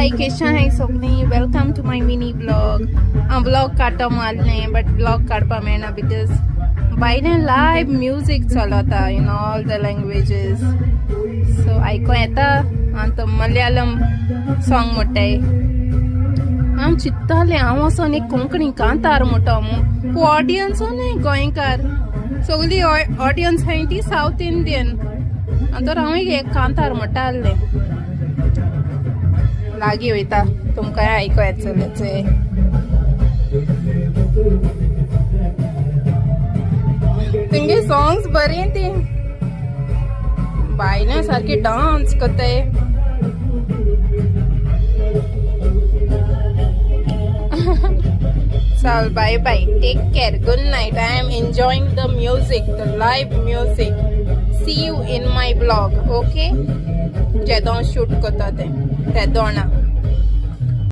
हाय, केशा हाय सगळीं? Welcome to my mini vlog. हांव vlog काडटा मारलें, बट व्लॉग काडपा मेळना because भायल्यान लायव्ह म्युजीक चलता in all the languages, so आयको येता. हांव तो मलयालम सॉंग म्हणटाय. हांव चिंत्तालें, हांव वचोन एक कोंकणी कांतार म्हणटा म्हूण. पूण ऑडियन्स न्हय गोंयकार, सगळी ऑडियन्स हाय ती सावथ इंडियन. तर हांव एक कांतार म्हणटा आहलें. लागीं वयता, तुमकांय आयको येतलें. तेंगे सॉंग्स बरीं ती. बायलां सारकी डांस करताय. चल, bye bye, take care, good night. I am enjoying the music, the live music. See you in my vlog, okay? जेदों शूट करता तें तेदोणा.